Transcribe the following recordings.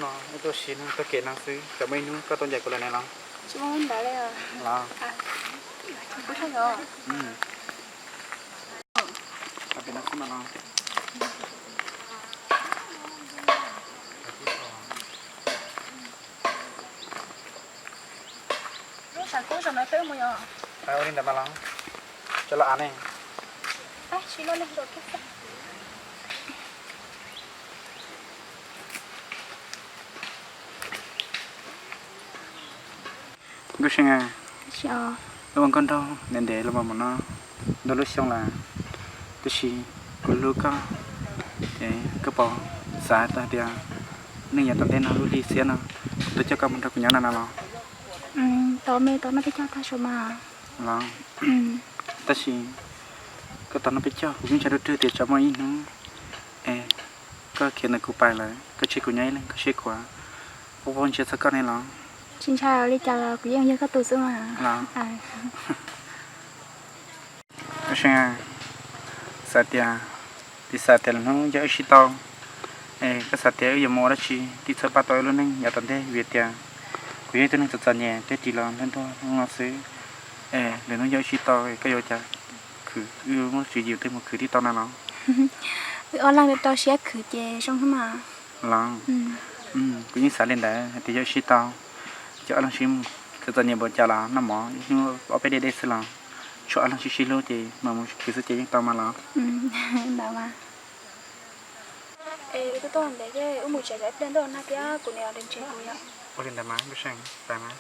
No tuaj si no tag kem no xwb, tsam muaj ib hnub koj tau ncaim kuv lawm ne los? Tsis muaj ntawd li. Los? Kuv sab yog. Tag kem no xwb mas los. Lub xav kub zoo no peb mus yog. Ua li ntawd mas los, cov los av ne. Tab sis loj neeg rau kib xwb. Nkauj Seej, lub ua nkauj nraug ntev ntev los mas mus no ntau lub xyoo lawm, tab sis kuv hlub koj, es koj puas xav tau tias neej yav tom ntej no lub hli xiab no kuv tuaj coj koj mus nrog kuv nyob no na los? Tau me tau noj peb caug tag saum mas. Los, tab sis koj tau noj peb caug kuv yeej ntshai ruaj ruaj tias tsam muaj ib hnub es koj khiav ntawm kuv pais lawm, koj tseg kuv nyob ib leeg, koj siab khuav, ua ua ntsia txog koj ne los? Tsis ntshai li cas los kuv yeej yog koj tus xwb mas. Los, xav tias, tis xav tias lwm hnub yog wb sib tau, es koj xav tias wb yuav mus ua dab tsi thiaj txhawb pab tau wb lub neej yav tom ntej, vim tias kuv yog ib tug neeg txom txom nyem thiab ris los ntuag ntuag no xwb. Es lwm hnub yog wb sib tau es koj yuav ua cas khwv, wb muab tswv yim twg mus khwv thiaj tau na los? Wb ob leeg rau siab khwv ces zoo mas. Los, kuv yeej xav li ntawd hais tias yog wb sib tau ces ob leeg sib, txawm txom nyem npaum cas los noj mov ib hnub ob peb dej dej xwb los tsuav ob leeg sib sib hlub ces mam mus khwv xwb ces yeej tau mas los? Ntawd mas. Es wb tuaj ntev thiab, wb mus tsev, ib pliag ntuj nag thiab kuv niam los nrhiav kuv yom. Ua li ntawd mas Nkauj Seej, pais mas.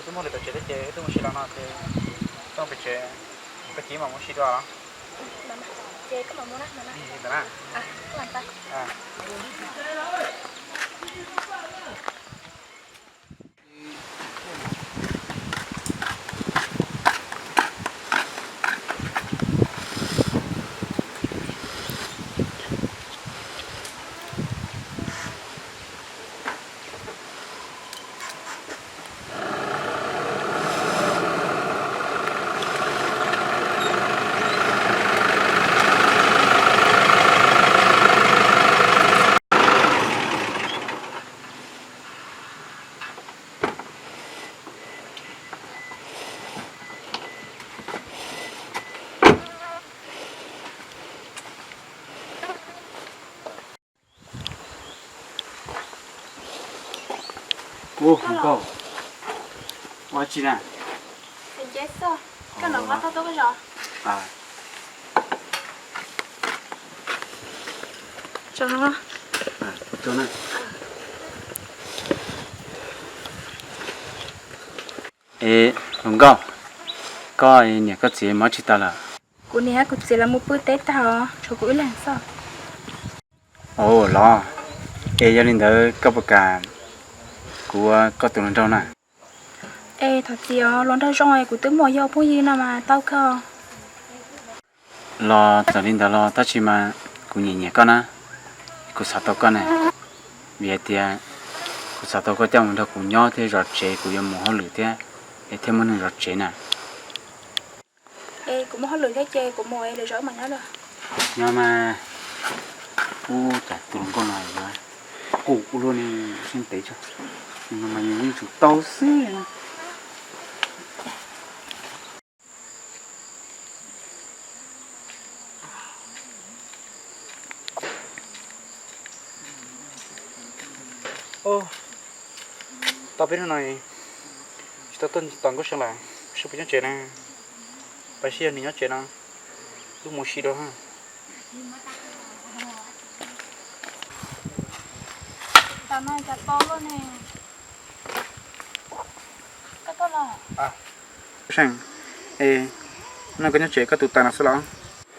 Kuv twb muaj lwm tom tsev thiab ces wb twb mus si los no ces koj pem tsev, koj cia mam mus si dua los? Ces koj mam mus na. Ub, hluas nkauj, ua dab tsi na? Es hluas nkauj, koj niam koj txiv mus dab tsi tas lawm? Kuv niam kuv txiv lawv mus pw teb tag, tshuav kuv ib leeg xwb. Ua los, es yog li ntawd koj puas kam kuv ua koj tus hluas nraug na? Es thov txim os, hluas nraug zoo es kuv twb muaj yog phooj ywg no mas tau kawg. Los txawm li ntawd los tab sis mas kuv nyiam nyiam koj na, kuv xav tau koj na, vim hais tias kuv xav tau koj coj mus nrog kuv nyob thiab zov tsev, kuv yuav mus hauj lwm thiab, es thiaj muaj neeg zov tsev na. Es kuv muaj hauj lwm thiab ces kuv mus es lwm zaus mam nyob dua. Nyob mas, ub, cas tus hluas nkauj no yuav qus ua luaj ne, siab ntev tso, nws mas nws yeej tsum tau xwb na. Tau peb hnub no tsis tau tuaj tos Nkauj Seej lawm, seb puas nyob tsev na. Pais seb yog nws nyob tsev no, wb mus si dua. Seej, es no koj nyob tsev koj tus taws no xwb los?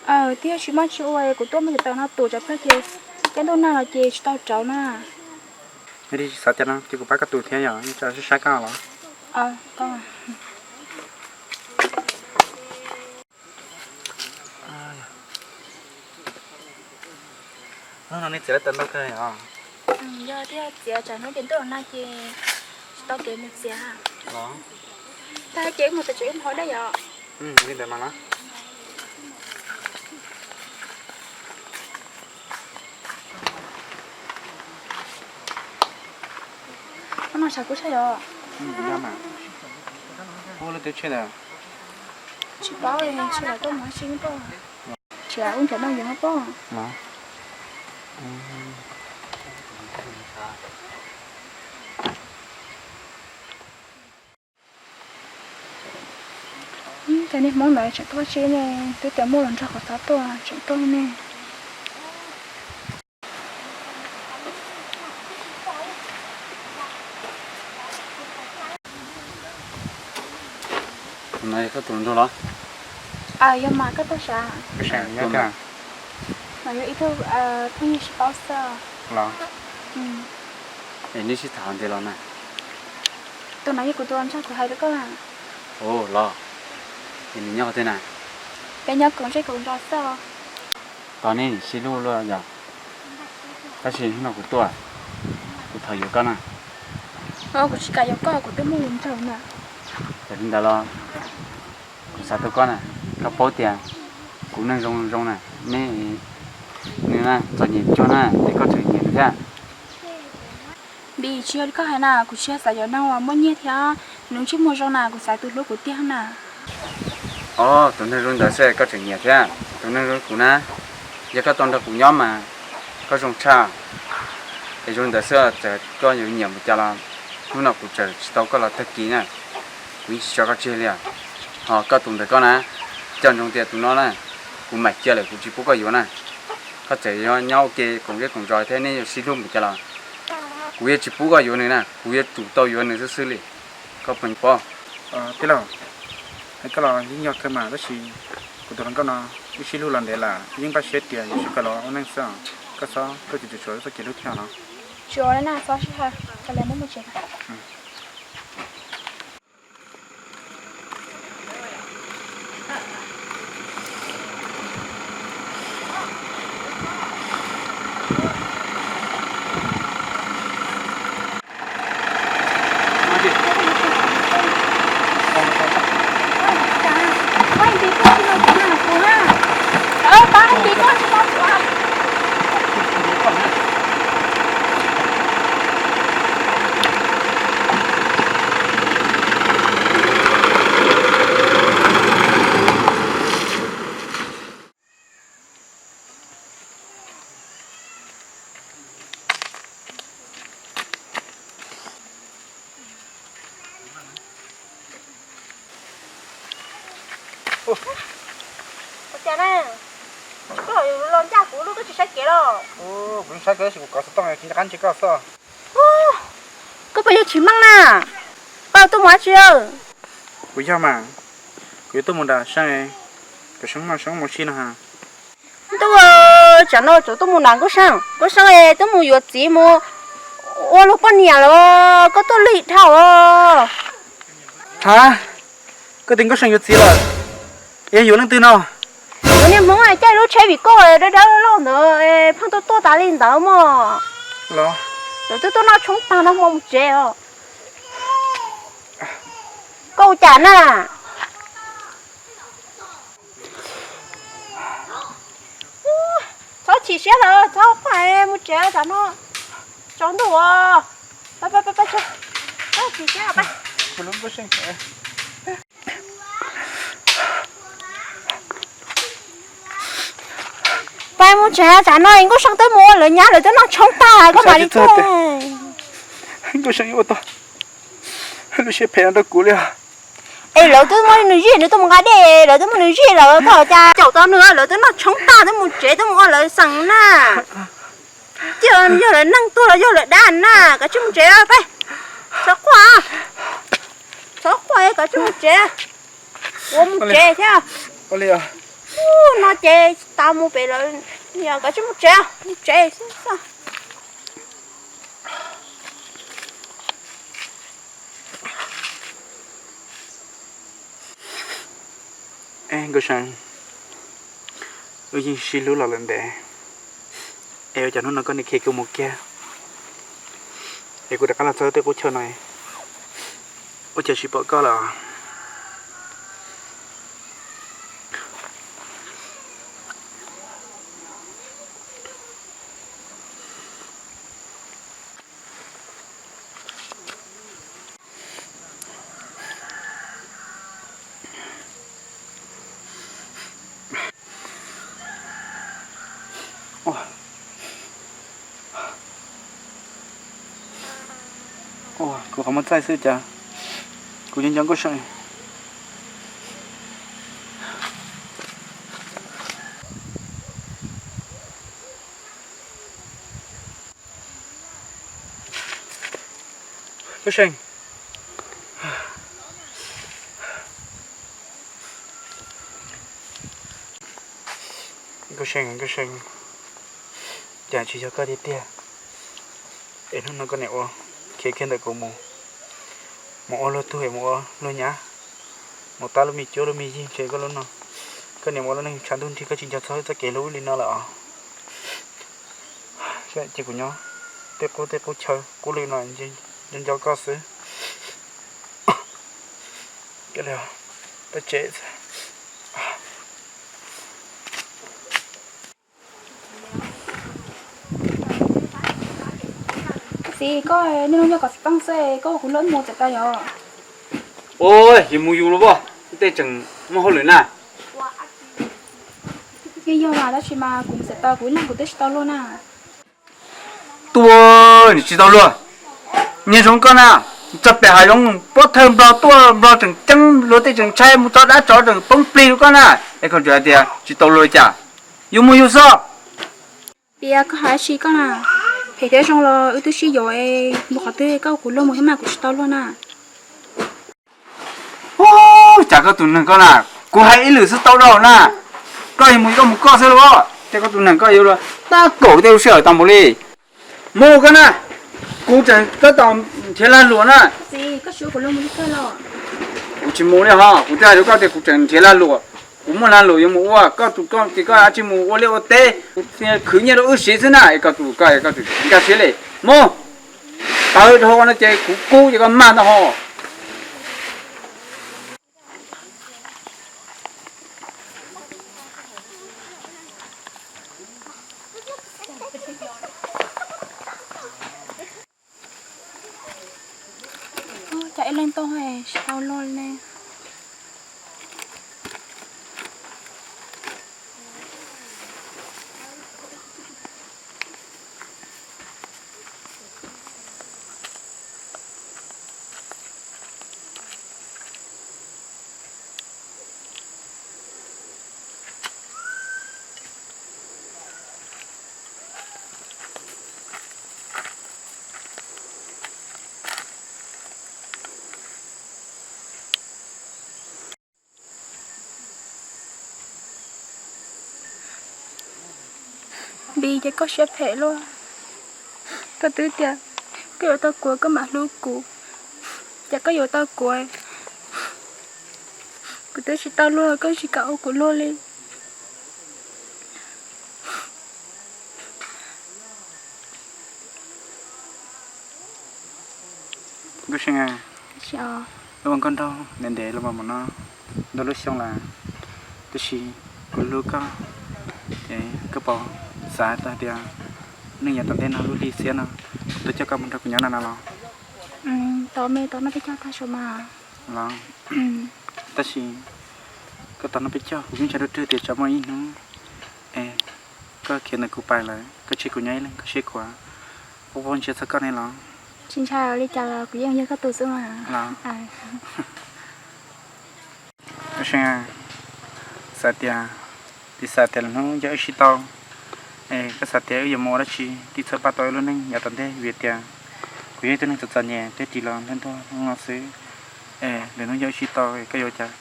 Aws, twb yog tsis muaj tsi ua es kuv tuaj muab cov taws no tuav tsam plag ces Caij ntuj nag los ces tsis tau rauv na. Yog li xav tias no ces kuv pab koj tus thiab yom, saib saib koj los. Hnub no nej txiav lawv tau ntau kawg os. Yog thiaj txiav, tsam hnub ces ntuj los nag ces tsis tau kev mus txiav. Tag ces mus txiav tsev ib hmo dab yom. Li ntawd mas los. Hnub no tshav kub tshaj yom. Ub, lub teb tshiab ntawd. Tsis paub, tsis paub, tsis paub. Tsis ua ntshav no yog pob. Cov niag Hmoob ntawd tseem tuaj tsev ne, twb tias muaj hluas nraug qhov txhob tuaj tseem tuaj ne. Tus no yog koj tus hluas nraug los? Aws, yog mas koj tuaj sav? Mas yog ib tug phooj ywg sib paub xwb los. Es neb sib tham ntev los na? Tus no yog kuv tus hluas nraug kuv hais rau koj. Ua los, es nws nyob qhov twg na? Peb nyob koom zej koom zos xwb. Tos neb sib hlub luaj yom. Tab sis hnub no kuv tuaj, kuv thov yuav koj na. Kuv tsis kam yuav koj, kuv twb muaj hluas nraug na. Yog li ntawd los kuv xav tuaj koj na, koj paub tias kuv neeg zoo zoo na, neb, nws na txom nyem cuag na ces koj tseem nyiam nws thiab. Vim tsis yog li koj hais na, kuv tsis yog xav yuav neeg uas muaj nyiaj thiab, nws ntsej muag zoo na, kuv xav tus hlub kuv tiag na. Os, tus neeg zoo ntawd xwb koj tseem nyiam thiab? Tus neeg zoo kuv na, yog koj tau nrog kuv nyob mas koj zoo tshaj. Es zoo ntawd xwb txawm koj yuav nyiam mus cas los hnub no kuv tseem tsis tau koj los tag kis na, kuv yeej tsis tso koj tseg li os. Ho koj tus ntawm koj na, coj ntsoov tias tus no na, kuv mam cia lawm kuv tsis pub koj yuav na. Koj txawm yuav nyob ua ke koom zej koom zos thiab neb yuav sib hlub mus cas los kuv yuav tsis pub koj yuav nws na, kuv yuav tsum tau yuav nws xwb xwb li. Koj puas paub? Tij laug, hais koj los yeej yog kawg mas, tab sis kuv tus hluas nkauj no wb sib hlub los ntev lawm, wb yeej npaj siab tias yuav sib pab los ua neej xwb os. Koj txhob tuaj tsis tshua txoj kev hlub thiab no. Tsis ua li na, txhob sib hais, cia li muab mus tsev. Ua cas na? Koj los ncaj kuv lub, koj tsis saib kev los? Kuv yeej saib koj tab sis kuv kov xov tooj tsis nco qab ntsia koj xwb. Koj puas yog Tshis Meej na? Koj tuaj mus dab tsi? Kuv yog mas, kuv yuav tuaj mus nram Seej, kom Seej noj Seej mus si no ha. Ntuj, tsam no tseem tuaj mus nram Nkauj Seej, Nkauj Seej es twb mus yuav txiv mus ua luag poj niam lawm, koj tuaj lig dhau os. Ha, koj tias Nkauj Seej yuav txiv lawm, es yuav leej twg no? Yuav niag Hmoob caij lub tsheb vim koj dawb dawb loj ntawd, pheej tuaj tuaj tas li ntawd mog. Los, lawv twb tuaj noj tshoob tag no mus tsev os. Koj ua cas na? Txhob chim siab lawm, txhob quaj, mus tsev tsam no tsaus ntuj os. Txhob chim siab, pab mus tsev tsam no Nkauj Seej twb mus ua lawv nyab, lawv twb noj tshoob tag koj mam li tuaj. Nkauj Seej yuav ua tau lub siab phem no rau kuv li os. Es lawv twb muab nws zij, nws tuaj mus nqa dej, lawv twb muab nws zij lawm, koj cas caum tau nws, lawv twb noj tshoob tag twb mus tsev twb mus ua lawv xeem na. Cia yog lawv neeg tuag los yog lawv dab na, kav tsij mus tsev peb. Txhob quaj, txhob quaj, kav tsij mus tsev. Kuv mus tsev thiab. Ub, no ces tau mus pem lawv Yog koj tsis mus tsev, mus tsev xwb. Nkauj See, wb yeej sib hlub los lawm ntev, es ua cas hnub no koj nim khiav kuv mus kiag, es kuv rov qab los txog tej qub chaw no, ua cas tsis pom koj lawm? Kuv qhov muag txaij xwb cas kuv nco nco Nkauj See. Nkauj See, Nkauj See, Nkauj See, cas tsis yog koj tiag tiag, es hnub no koj nim ua khiav kiag ntawm kuv mus, mus ua luag tug es mus ua luag nyab, mus tab lub me cuab lub me yig ntshe koj lub no, koj nim ua lub neej tshav ntuj nrig koj tsis nco txog txoj kev hlub li no lawm os. Ces kuv nyob tej qub tej qub chaw qub lwm no nco nco koj xwb. Txi, koj niaj hnub nyob kom xov tooj xwb, koj ua kuv luag mus txawm tau yog? Ua, yus mus yus los, tej tseem muaj hauj lwm na. Yeej yog mas, tab sis mas kuv mus txawm tau, kuv ib leeg kuv twb tsis tau luag na. Tuaj, nws tsis tau luag. Nyias zoo koj na, txog pem hav zoov pob thawj nplog tuaj nplog tseem ceeb, luag tej tseem ntshai mus tso dab tsov tseem poob plig rau koj na, es koj tseem hais tias tsis tau luag li cas. Yus mus yus xwb. Piav koj hais dab tsi koj na, phem thiab zoo los wb twb sib yuav, mus qhov twg koj ua kuv luag mus thiab mas kuv tsis tau luag na. Ub, cas koj tus neeg koj na, kuv hais ib lwm xwb tau rau na, koj yuav mus koj mus koj xwb los, ces koj tus neeg koj yuav tab kaum tej lub sij hawm tau mus li. Mus koj na, kuv tseem tab tom nrhiav lag luam na. Kuv tsis mus li ho, kuv twb hais rau koj tias kuv tseem nrhiav lag luam, kuv muaj lag luam yuav mus ua, koj tus koj ces koj tsis mus ua liaj ua teb, kuv khwv nyiaj rau wb siv xwb na, es koj tus koj nkag siab li. Mus, tawv dhau no ces kuv kub ces koj mag ntau ho. Cas ib leeg tuaj tsis tau luag li ne. Vim ces koj siab phem luaj, koj twb tias koj yuav tau kuv koj mam hlub kuv, ces koj yuav tau kuv, kuv twb tsis tau luag koj tsis kam ua kuv luag li. Nkauj See, wb ua nkauj nraug ntev ntev los mas no ntau lub xyoo lawm, tab sis kuv hlub koj, ces koj puas xav tau tias neej yav tom ntej no lub hli xiab no kuv tuaj coj koj mus nrog kuv nyob no no los? Tau me tau noj peb caug tag saum mas. Los, tab sis koj tau noj peb caug kuv yeej ntshai ruaj ruaj tias tsam muaj ib hnub es koj khiav ntawm kuv pais lawm koj tseg kuv nyob ib leeg koj siab khuav, kuv ntshai txog koj ne los? Tsis ntshai li cas los kuv yeej yog koj tus xwb mas. Los, Nkauj See, xav tias, piv xam tias lwm hnub yog wb sib tau, es koj xav tias wb yuav mus ua dab tsi thiaj txhawb pab tau wb lub neej yav tom ntej, vim tias kuv yog ib tug neeg txom txom nyem thiab ris los ntuag ntuag no xwb, es lwm hnub yog wb sib tau koj yuav ua cas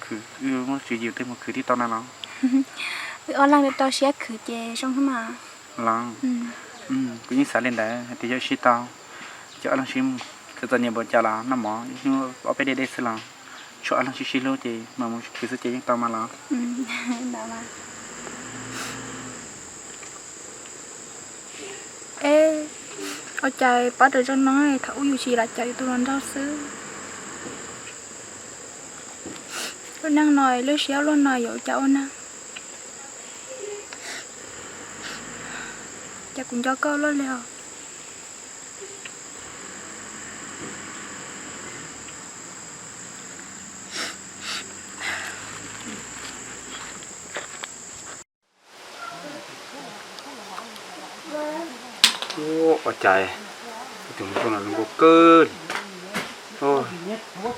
khwv, wb muab tswv yim tej mus khwv tib tau na los? Wb Ob leeg tau siab khwv ces zoo xwb mas. Los, kuv yeej xav li ntawd hais tias yuav sib tau, ces ob leeg sib, txawm txom nyem npaum cas los noj mov ib hnub ob peb dej dej xwb los, tsuav ob leeg sib sib hlub ces mam mus khwv xwb ces yeej tau mas los. Eb, ua cas pab rau zoo no thaum ub yus tsis lam cawm yus tus hluas nraug xwb. Lub neej no lub siab luaj no yuav ua cas ua neej. Cas kuv nco koj luaj li os. Ua cas tus hluas nkauj no zoo nkauj kawg li.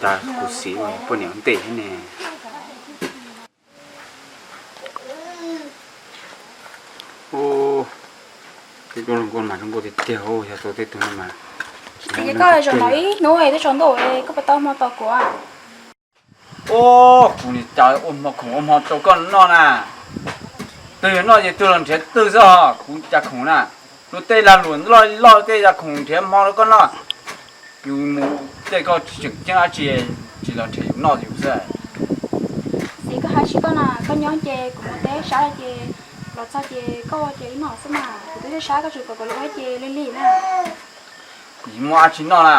Cas kuv xav poj niam ua ntej thiab ne. Tus hluas nkauj mas zoo nkauj tiag tiag, yog tau tej tug no mas. Ces koj zaum no ib hnub twb tsaus ntuj, koj puas tau hmo tos kuv? Kuv nim cas ua hmo khoom ua hmo rau koj noj na. Twg yuav noj ces twg los nrhiav twg xwb os, kuv cas khoom na. Luag tej lag luam loj loj tej yam khoom nrhiav hmo rau koj noj. Yus mus tej koj tsis tseem ceeb dab tsi, tsis los nrhiav yus noj yus xwb. Txiv, koj hais tsis koj na, koj nyob ces kuv mus teb sab ces los txog ces koj ua ces ib noj xwb mas, kuv twb sab koj tsis kom kom lub ua ces lig lig na. Muaj dab tsi noj na,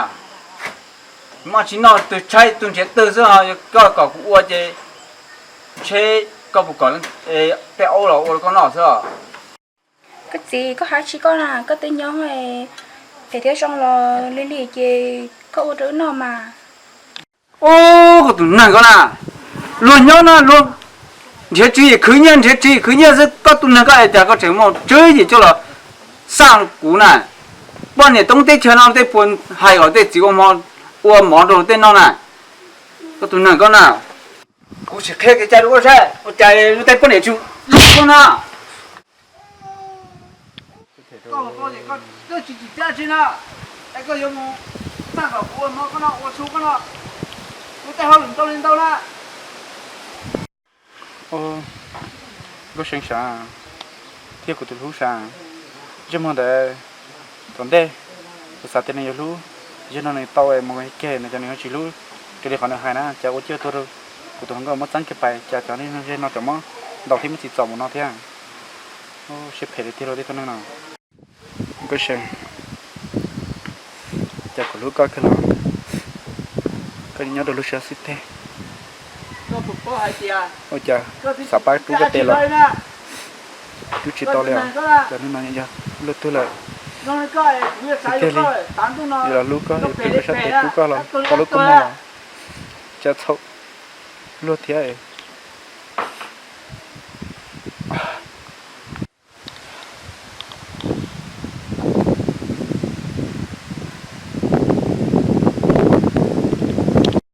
muaj dab tsi noj twg tshaib twg nrhiav twg xwb, koj kom kuv ua ces tsheb koj puas kom tej aub los ua rau koj noj xwb. Koj txiv, koj hais tsis koj na, koj twb nyob phem thiab zoo los lig lig ces koj ua rau wb noj mas. Ub, koj tus neeg koj na, luag nyob no luag nrhiav tswv yim khwv nyiaj, nrhiav tswv yim khwv nyiaj xwb, koj tus neeg koj es cas koj tseem muaj tswv yim coj los xaj kuv na. Poj niam toob teb chaws no tej puas hais kom tej txiv ua mov, ua mov rau tej noj na. Koj tus neeg koj na, kuv sim qhia kev cai rau koj saib, ua cas luag tej poj niam tsis hlub koj na. Koj ua koj ces koj twb tsis tsim txiaj tsi na, es koj yuav mus txaj kom kuv ua mov koj noj, ua su koj noj, kuv tej hauj lwm ntau li ntau na. Nkauj See sav, thiab kuv tus hlub sav, ntsej muag ntawd tom ntej kuv xav tias nws yuav hlub, zaum no nws tau mus keg no ces nws ho tsis hlub raws li qhov nws hais na, cas ua ciaj tuag rau kuv tus hluas nkauj muab txeeb kiag pais, cas cov neeg no cov mob ntaus thiab muaj txim txom mus no thiab. Siab phem li tiag lauj tej tug neeg no. Nkauj See, cas kuv hlub koj kawg los koj nyob rau lub siab xwb teg. Ua cas xav pab rub koj tes los rub tsis tau li os. Cov neeg no yog luaj twg lawm tiag li. Yus los hlub koj, yus pheej koj sab tes rub koj los tau lub kua muag los cas txhaum luag thiab.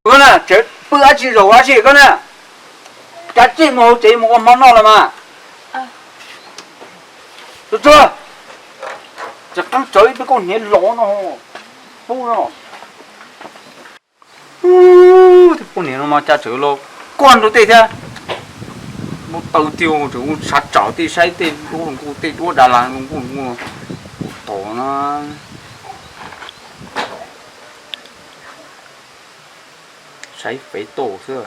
Koj na, tseem pw dab tsi zaum dab tsi koj na? Kav tsij mus hauv tsev mus ua hmo noj los mas. Tuaj tsuag, tseem qeeb tsawv ib peb kauj hniav los no pub no. Tej poj niam no mas cas tseem los koj nrog tej thiab. Muab taw tiag tseem ua sav tsaum tej saib tej duab los nkuj tej duab da las los nkuj nkuj tos na. Saib fev toj xwb.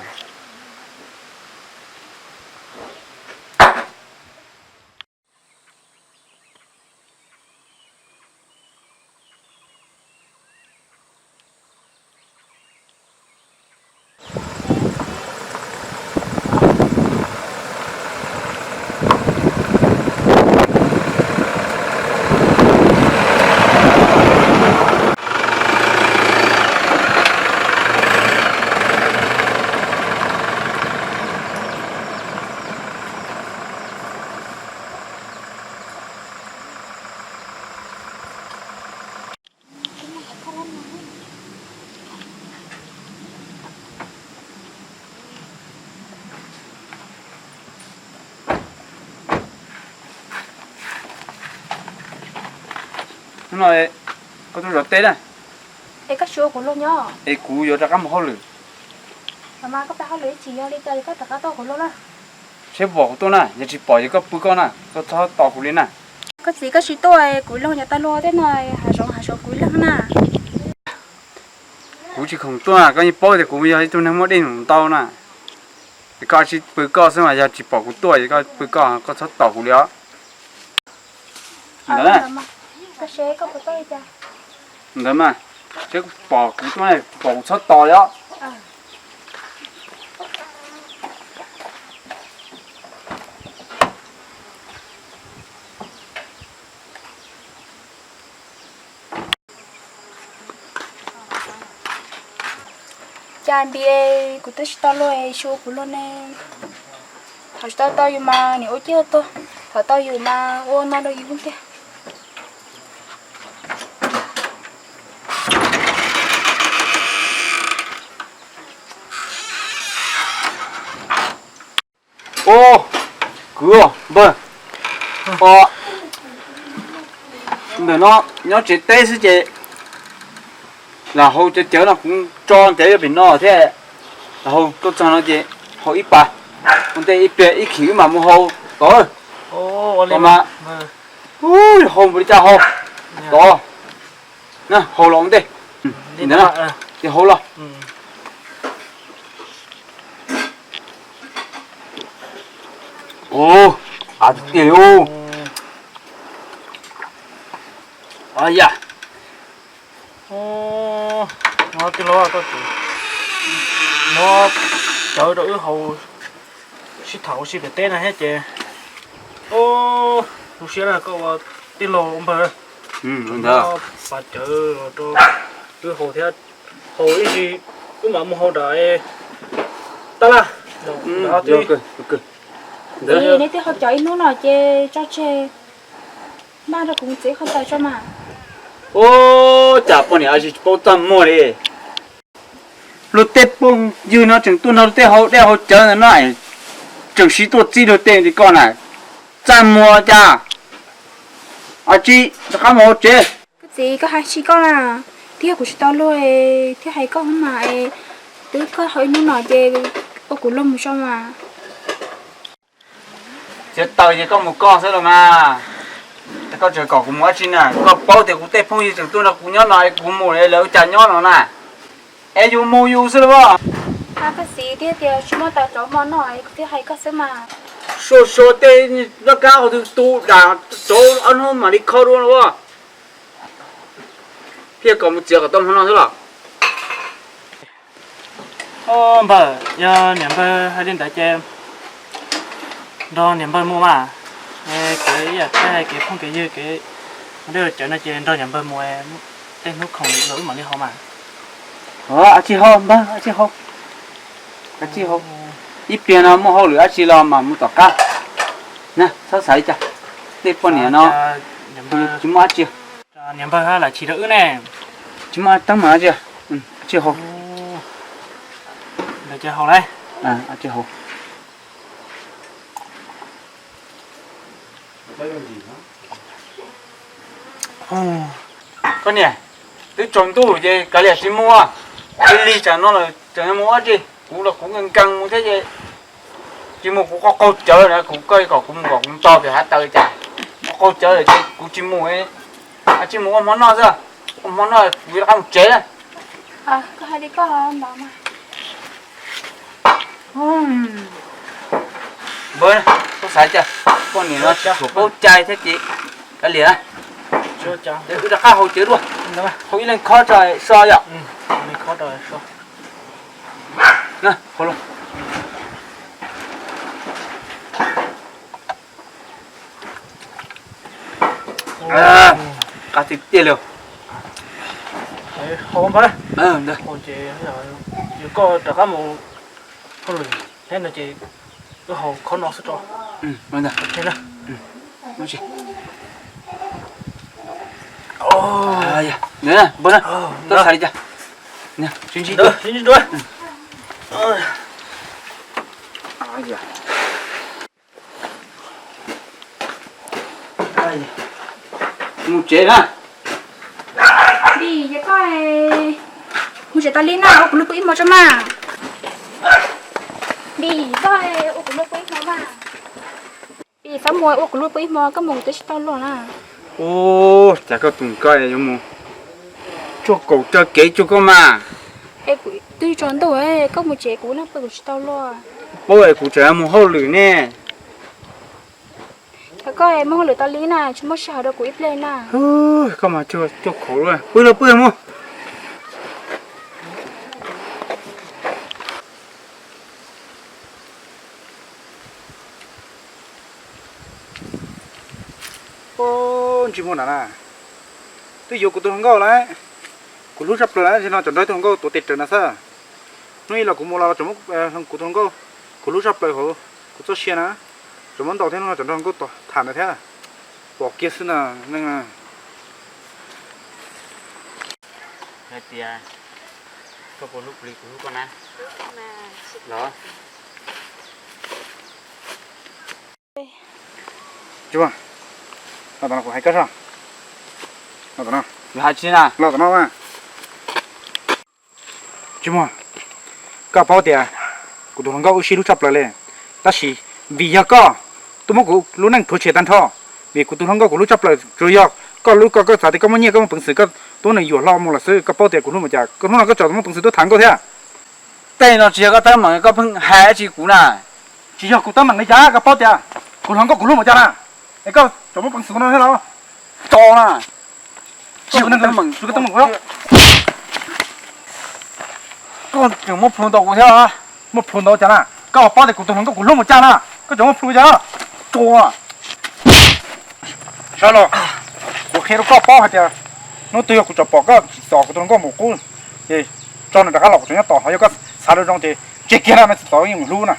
Hnub no koj tuaj zov teb na. Es koj tsis ua kuv luag nyob. Es kuv yuav rov qab mus hauj lwm. Los mas koj pab hauj lwm ib chim yog li cas koj rov qab tuaj kuv luag na. Thiab pom kuv tuaj na, yog tsis pom ces koj pw koj na, koj txhob tos kuv li na. Koj txiv, koj tsis tuaj, kuv ib leeg nyob tau luag tej no, hav zoov hav zoov kuv ib leeg na. Kuv tsis khoom tuaj, koj yeej paub tias kuv yog ib tug neeg muaj dej num ntau na. Es koj tsis pw koj xwb mas, yog tsis pom kuv tuaj ces koj pw koj, koj txhob tos kuv li os. Ntawd na, ntawd mas, seb pom kuv tuaj, pom kuv txhob tos li os. Cas npis, kuv twb tsis tau luag es tsis ua kuv luag ne. Thaum tsis tau tau yus mas niam ua ciaj tuag, thaum tau yus mas ua no rau yus tiag. Ua, kwv npawg, o, ntawm no nyob tsev teb xwb ces lam haus cawv cawv no kuv tso ntev pem no thiab. Lam haus tuaj txog no ces haus ib pas, ua ntej ib pliag ib khim wb mam mus haus tod. Tod mas, haus npaum li cas haus tod. Na, haus los ua ntej. Ces haus los. Av tiag tiag li. Yam, tij laug, koj tseem muab cawv rau wb haus sib tham ua si pem teb no thiab ces, o, zoo siab na koj ua tij laug ua npawg. Muab pas cawv los rau wb haus thiab, haus ib ntsis wb mam mus haus nram tab laj. Txiv, neb twb haus cawv ib hnub no ces tso tseg, npaj rau kuv mus txiav qhov taws tso mas. Ua cas poj niam tsis paub txaj muag li. Luag tej phooj ywg no tseem tuaj nrog luag tej haus dej haus cawv ntawm no, tseem siv tuaj txib luag tej li koj na, txaj muag cas. Ab tsi, rov qab mus hauv tsev. Koj txiv, koj hais tsis koj na, thiab kuv tsis tau luag thiab hais koj mas, twb koj haus ib hnub no ces ua kuv luag mus tso mas. Txiav taws ces koj mus koj xwb los mas, koj tseem kom kuv mus dab tsi na? Koj paub tias kuv tej phooj ywg tseem tuaj nrog kuv nyob no es kuv mus lawv ua cas nyob no na? Es yus mus yus xwb los? Koj txiv, tiag tias tsis muaj taws rauv hmo noj, kuv thiaj hais koj xwb mas. Sua sua tej noj kab qhov twg tu dam rauv ob hnub mam li kho dua los. Thiaj kom mus txiav kom tau hmo noj xwb los? Npawg, yog niam npawg hais li ntawd ces nrog niam npawg mus mas. Kev ib yam thiab kev phooj kev ywg kev ua dej ua cawv no ces nrog niam npawg mus, tej hnub khoom los wb mam li haus mas. Ab tsi haus npawg, ab tsi haus, ab tsi haus. Ib pliag no muaj hauj lwm dab tsi los mam mus tom qab. Txhob xav li cas, tej poj niam no tsis muaj dab tsi. Niam npawg lam chim rau wb ne. Tsis muaj teeb meem dab tsi, tsis haus. Ntawd ces haus lauj. Tsis haus. Koj niam, twb tsaus ntuj ces kav liam tsis mus, lig lig tsam no lawm tseem mus dab tsi? Kuv los kuv nkees nkees mus thiab ces tsis mus, kuv qaug qaug cawv na, kuv, koj kom kuv mus kom kuv tso pem hav taws cas, kuv qaug cawv lawm ces kuv tsis mus. Ab tsi mus ua hmo noj xwb, ua hmo noj kuv rov qab mus tsev na. Npawg, koj xav cas, poj niam no tsis tshua paub cai thiab ces kav liam, wb rov qab haus cawv dua, haus ib leeg khob tso so yom. Qab tiag tiag li. Haus npawg, ces yog koj rov qab mus hauj lwm thiab no ces wb haus khob no xwb tso. Npawg, txhob xav li cas, sib ntsib. Mus tsev na. Npis, yog koj mus tsev tas li na, ua kuv luag pw ib hmo tso mas. Npis, koj ua kuv luag pw ib hmo mas. Txhob mus, ua kuv luag pw ib hmo, koj mus kuv twb tsis tau luag na. Ua cas koj tus koj yuav mus tsuag kaum raws kev tsuag koj mas. Es kuv twb tsaus ntuj, koj mus tsev kuv leej pw kuv tsis tau luag. Paub es kuv tseem mus hauj lwm ne. Koj muaj hauj lwm tas li na, tsis muaj sij hawm rau kuv ib pliag na. Koj mas tsuag khaum luaj, pw los pw mus. Ntsej muag na, twb yuav kuv tus hluas nkauj lawm, kuv hlub tshaj plaws lawm, no tseem nrog tus hluas nkauj tuav tes raws no xwb. Hnub ib los kuv mus los tseem muab kuv tus hluas nkauj, kuv hlub tshaj plaws hauv kuv txoj sia na, tseem muab ntaus thiab, hnub no tseem nrog hluas nkauj tham ntawd thiab. Pom kiag xwb na, neeg. Hais tias koj puas hlub kuv li kuv hlub koj na? Los, Tsis Muag, los tom no kuv hais koj zog. Los tom no. Los hais tsi na? Los tom no mas. Tsis Muag, koj paub tias kuv tus hluas nkauj wb sib hlub tshaj plaws li, tab sis vim yog koj tuaj muab kuv lub neej rhuav tshem tag nrho. Vim kuv tus hluas nkauj kuv hlub tshaj plaws, tsuas yog koj hlub koj, koj xav tias koj muaj nyiaj koj muaj peev xwm koj tuaj nws yuam hlo mus lawm xwb. Koj paub tias kuv hlub npaum cas, koj hnub no koj tseem muaj peev xwm tuaj tham nkauj thiab. Tej no tsis yog koj teeb meem, koj pheej hais dab tsi kuv na. Tsis yog kuv teeb meem li cas, koj paub tias kuv hluas nkauj kuv hlub npaum cas na, es koj tseem muaj peev xwm no thiab los? Tso na. Tsis yog kuv teeb meem, tsis yog koj teeb meem kuv. Koj tseem muab plhus ntaus kuv thiab. Muab plhus ntaus cas na? Koj paub tias kuv tus hluas nkauj kuv hlub npaum cas na, koj tseem muab plhus cas? Tso. Sawv los, kuv qhia rau koj paub hais tias hnub twg yog kuv tseem pom koj tsim txom kuv tus hluas nkauj mus qub, ces tso nws rov qab los kuv tseem nyob tos, ho yog koj xav zoo zoo ces tseg kiag na, nws tsim txom yeej hlub na.